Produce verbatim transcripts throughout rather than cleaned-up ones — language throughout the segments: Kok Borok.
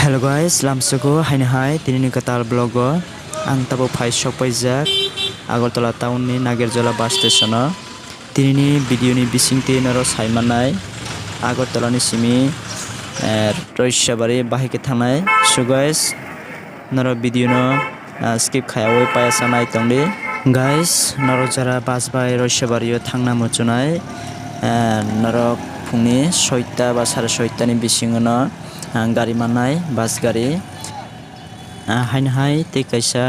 Hello guys, lamsogo haino hai tinini kwtal vlog o ang tabuk phai sok paijak Agartala town ni Nagerjola bus station o. Tinini video ni bisingtwi norok sai mannai Agartala ni simi, eh, Roisabari bahai khe thangnai. So guys, norok video no, ah, skip khaiyaui payasa nai tongdi. Guys, norok jara bus bai Roisabari o thangna muchunai, ah, norok phungni soita ba sare soita ni bisingo no, ah, gari mannai, bus gari. Ah, haino hai tei kaisa,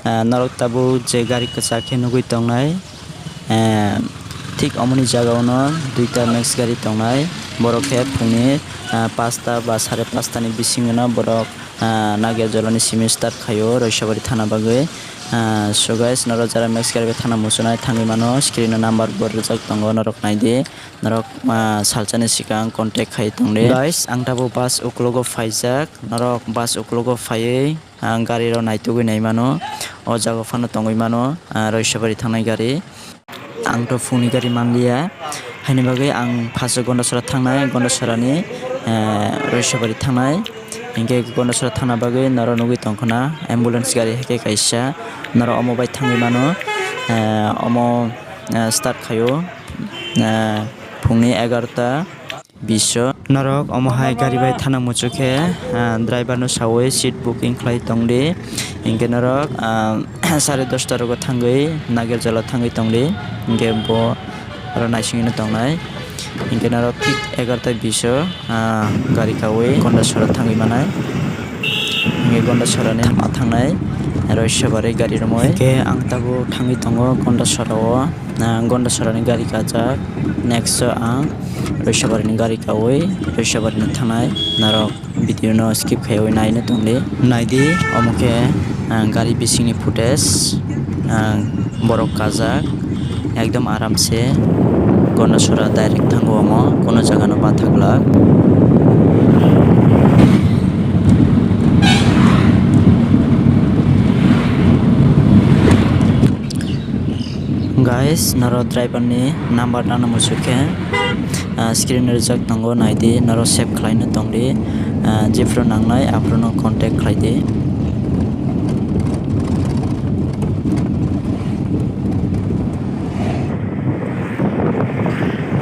ah, norok tabuk je gari kwchak khe nugui tongnai. Eh, thik omoni jagao no duita Max gari tongnai. Borok khe phungni, ah, pasta ba sare pasta ni bisingo no borok, ah, Nagerjola ni simi start khaio Roisabari thana bagwi. Ah, so guys, norok jara Max gari bai thana muchunai thangwi mano, screen o number bo rijak tongo, norok naidi, norok, ah, salsa ni swkang contact khai tongdi. Guys, ang tabuk bus uklogo phaijak, norok bus uklogo phaiwi, ah, gari rok naitugwi nai mano, o jaga o phano tongwi mano, ah, Roisabari thangnai gari. Ang to phungni gari manliya, haini bagwi ang first o Gondasora thangnai, Gondasora ni, eh, Roisabari thangnai. Hinkhe Gondasora thangna bagwi norok nugui tongkha na ambulance gari hai khe kaisa, norok omo bai thangwi mano, eh, omo, eh, start khaio, eh, phungni egarota bish o. Norok omo hai gari bai thana muchuk khe, ah, driver no saui seat booking khlai tongdi. Hinkhe norok, ah, sare dosta rogo thangwi Nagerjola thangwi tongdi. Hinkhe bo oro naisingwi no tongnai. Hinkhe norok thik egarota bish o, ah, gari kaui Gondasora thangwi manai. Hinkhe Gondasora ni lama thangnai Roisabari gari romwi. Hinkhe ang tabuk thangwi tongo Gondasora o. Ah, Gondasora ni gari kajak, next o ang Roisabari ni gari kaui Roisabari ni thangnai, norok video no skip khaiwi naina tongdi. Naidi, omo khe, ah, gari bisingni footage, ah, borok kajak, ekdom aram se Gondasora direct thango omo, kono jaga no bathaglak. Guys, norok driver ni number nana muchuk khe, ah, screen o rijak tongo, naidi, norok save khlaina tongdi, ah, jephru nangnai aphuru no contact khlaidi.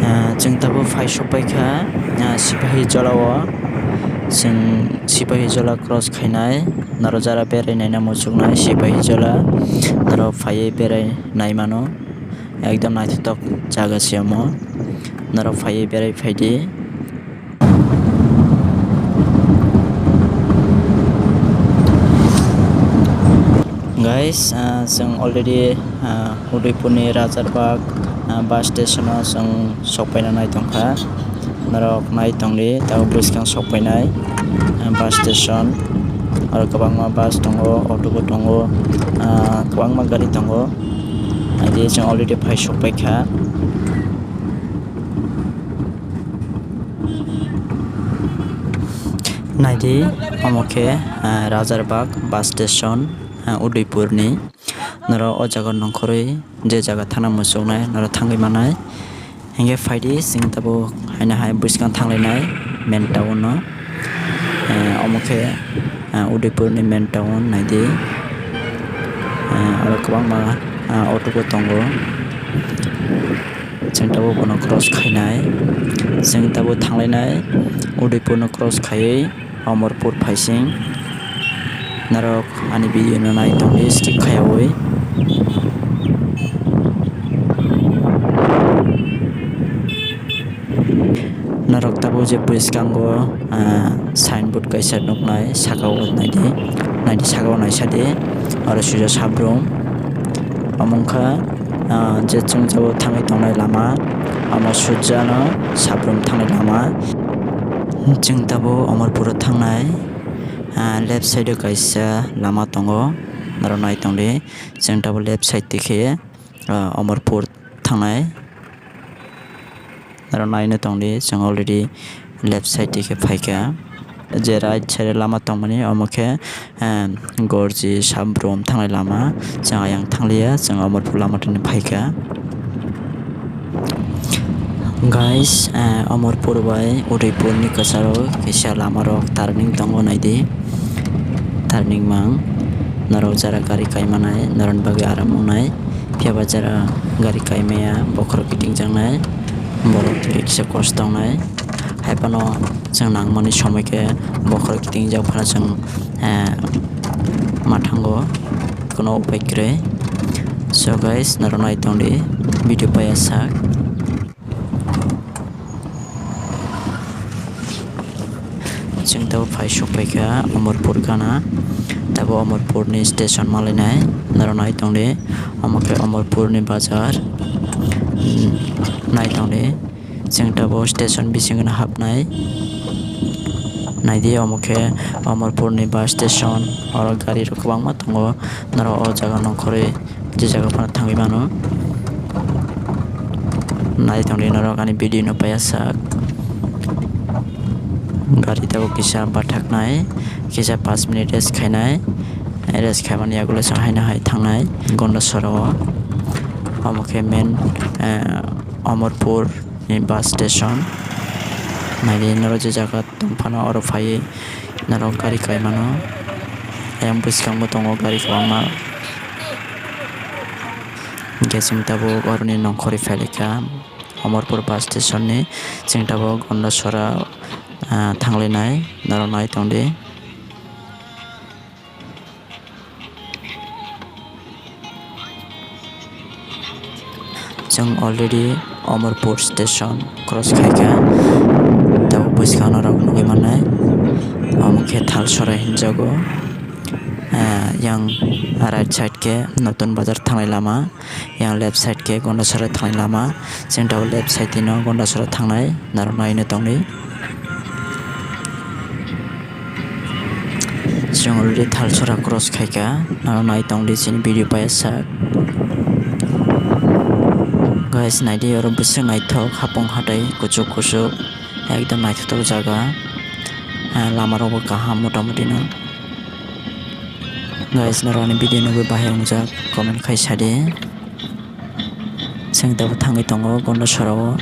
Ah, chwng tabuk phai sok paikha, ah, Sipahi Jola o, chwng Sipahi Jola cross khainai. Norok jara berai naina muchuknai Sipahi Jola, norok phaiwi berai nai mano, ekdom naithotok jaga se omo, norok phaiwi berai phaidi. Guys, ah, chwng already, ah, Udaipurni Rajar Bagh, ah, bus station o chwng sok paina nai tongkha. Norok nai tongdi, tabuk bwskang sok painai, ah, bus station. Oro kwbangma bus tongo, auto bo tongo, ah, kwbangma gari tongo. Naidi, chwng already phai sok paikha. Naidi, omo khe, ah, Rajar Bagh bus station, ah, Udaipurni. Norok o jaga nongkhorwi je jaga thana muchungnai, norok thangwi manai. Hinkhe phaidi, chwng tabuk haino hai bwskang thanglainai main town o. Eh, omo khe, eh, Udaipurni main town naidi. Eh, oro kwbangma, eh, auto bo tongo. Chwng tabuk bono cross khainai. Chwng tabuk thanglainai Udaipurno cross khaiwi Amarpur phaising. Norok ani video no nai tongdi skip khaiyaui. Norok tabuk je bwskango, ah, signboard kaisa nuknai, saka o naidi, naidi saka o naisadi, oro swijak sabrum. Omo wngkha, ah, je chwng jagao thangwi tongnai lama, omo swijano sabrum thangnai lama. Chwng tabuk Amarpuro thangnai, ah, left side o kaisa lama tongo, norok nai tongdi. Chwng tabuk left side twi khe, ah, Amarpur thangnai. Oro naina tongdi, chwng already left side twi khe phaikha. Je right side o lama tongmani, omo khe, em, Gorji Sabrum thangnai lama. Chwng ayang thangliya, chwng Amarpur lama tini phaikha. Guys, eh, Amarpur bai Udaipur ni kwcharo kisa lama rok turning tongo, naidi. Turning mang, norok jara gari kai manai, norokni bagwi aram wngnai. Phiya ba jara gari kai maya, bokhorok kiting jaknai, borok kisa kosto wngnai. Hai phano chwng nangmani somoi khe bokhorok kiting jak phano chwng, eh, ma thango, kuno upai kwrwi. So guys, norok nai tongdi video paiya sak. Chwng tabuk phai sok paikha Amarpur gana, tabuk Amarpur ni station malainai, norok nai tongdi. Omo khe Amarpur ni bazar, nai tongdi. Chwng tabuk station bisingo no hapnai. Naidi, omo khe Amarpur ni bus station, oro gari rok kwbangma tongo, norok o jaga nongkhorwi je jaga phano thangwi mano. Nai tongdi norok ani video no paiya sak. Gari tabuk kisa bathaknai, kisa panch minute rest khainai, rest khaimani yagulo chwng haino hai thangnai Gondasora o. Omo khe main, eh, Amarpur ni bus station. Naidi norok je jaga tongphano oro phaiwi norok gari kai mano. Ayang bwskango tongo gari kwbangma. Hwnkhe chwng tabuk oroni nongkhorwi phailaikha Amarpur bus station ni. Chwng tabuk Gondasora, ah, thanglainai, norok nai tongdi. Chwng already Amarpur station cross khaikha, tabuk bwskango norok nugwi mannai, omo khe Thalsora hinjago. Ah, yang right side khe Notun Bazar thangnai lama, yang left side khe Gondasora thangnai lama. Chwng tabuk left side no Gondasora thangnai, norok naino tongdi. Chwng already Thalsora cross khaikha, norok nai tongdi chini video paiya sak. Guys, naidi oro bwswk naithok, hapung hatai kuchuk kuchuk, ekdom naithotok jaga. Ah, lama rokbo kaham motamuti no. Guys, norok ani video nugwi bahai wngjak, comment khai sadi. Chwng tabuk thangwi tongo Gondasora o.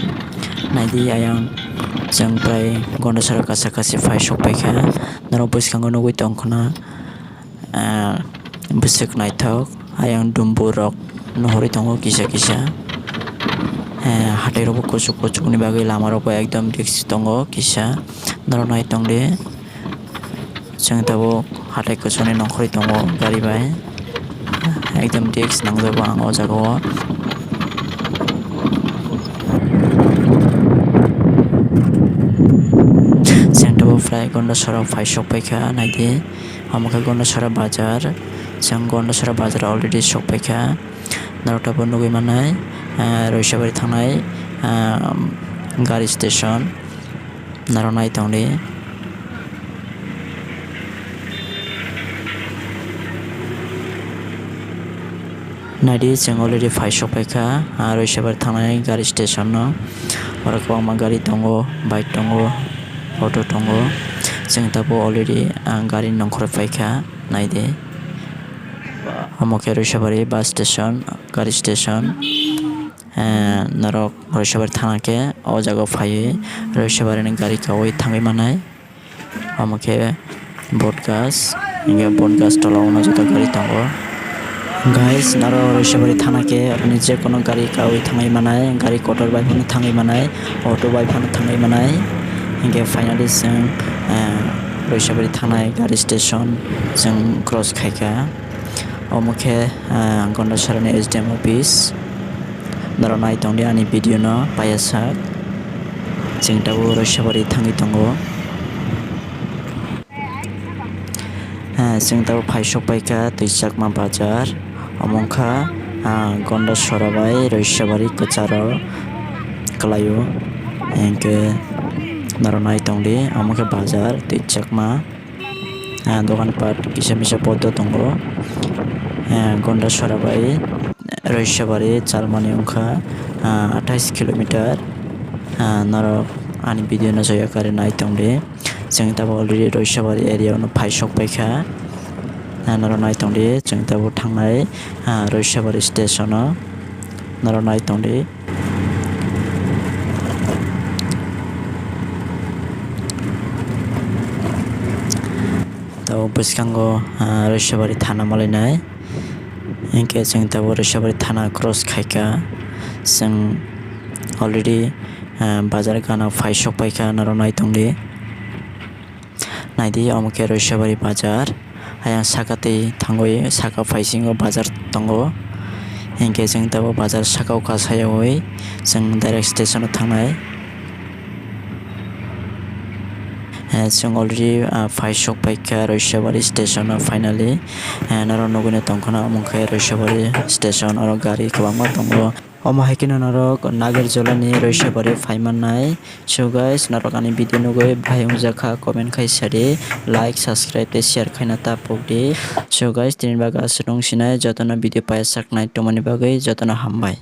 Naidi ayang chwng prai Gondasora kacha kachi phai sok paikha. Norok bwskango nugwi tongkhwna, ah, bwswk naithok. Ayang dumbu rok nuhurwi tongo kisa kisa. Eh, hatai rokbo kuchuk kuchuk ni bagwi lama rokbo ekdom risk tongo kisa. Norok nai tongdi. Chwng tabuk hatai kwchwngni nongkhorwi tongo gari bai. Ekdom risk nangjago ang o jaga o. Chwng tabuk prai Gondasora phai sok paikha, naidi. Omo khe Gondasora bazar. Chwng Gondasora bazar already sok paikha. Norok tabuk nugwi mannai, ah, Roisabari thangnai, ah, gari station. Norok nai tongdi. Naidi, chwng already phai sok paikha, ah, Roisabari thangnai gari station no. Oro kwbangma gari tongo, bike tongo, auto tongo. Chwng tabuk already, ah, gari nongkhorwi paikha, naidi. Omo khe Roisabari bus station, gari station. Eh, norok Roisabari thana khe o jaga o phaiwi Roisabari ni gari kaui thangwi manai. Omo khe Bodgas, hinkhe Bodgas tola o no joto gari tongo. Guys, norok Roisabari thana khe ani je kono gari kaui thangwi manai, gari kotor bai phano thangwi manai, auto bai phano thangwi manai. Hinkhe finally chwng, eh, Roisabari thanai gari station chwng cross khaikha. Omo khe, ah, Gondasora ni S D M office. Norok nai tongdi ani video no paiya sak. Chwng tabuk Roisabari thangwi tongo. Ah, chwng tabuk phai sok paikha Twichakma bazar. Omo wngkha, ah, Gondasora bai Roisabari kwcharo kwlaio. Hinkhe norok nai tongdi, omo khe bazar Twichakma. Ah, dokan pat kisa misa poto tongo. Ah, Gondasora bai Roisabari chalmani wngkha, ah, athais kilometer. Ah, norok ani video no joya kari nai tongdi. Chwng tabuk already Roisabari area o no phai sok paikha. Ah, norok nai tongdi, chwng tabuk thangnai, ah, Roisabari station o. Norok nai tongdi. Tabuk bwskango, ah, Roisabari thana malainai. Hinkhe chwng tabuk Roisabari thana cross khaikha. Chwng already, ah, bazar gana phai sok paikha, norok nai tongdi. Naidi, omo khe Roisabari bazar. Ayang saka twi thangwi saka phaisingo bazar tongo. Hinkhe chwng tabuk bazar sakao kasayawi chwng direct station o thangnai. Eh, chwng already, ah, phai sok paikha Roisabari station o finally. Eh, norok nugwino tongkhwna omo khe Roisabari station, oro gari kwbangma tongo. Omo hai kheno norok Nagarjolani Roisabari phaimannai. So guys, norok ani video nugwi bahai wngjakha comment khai sadi, like, subscribe tei share khaina ta pokdi. So guys, tini bagwi aswk wng sinai, jotono video paijak nai tongmani bagwi jotono hambai.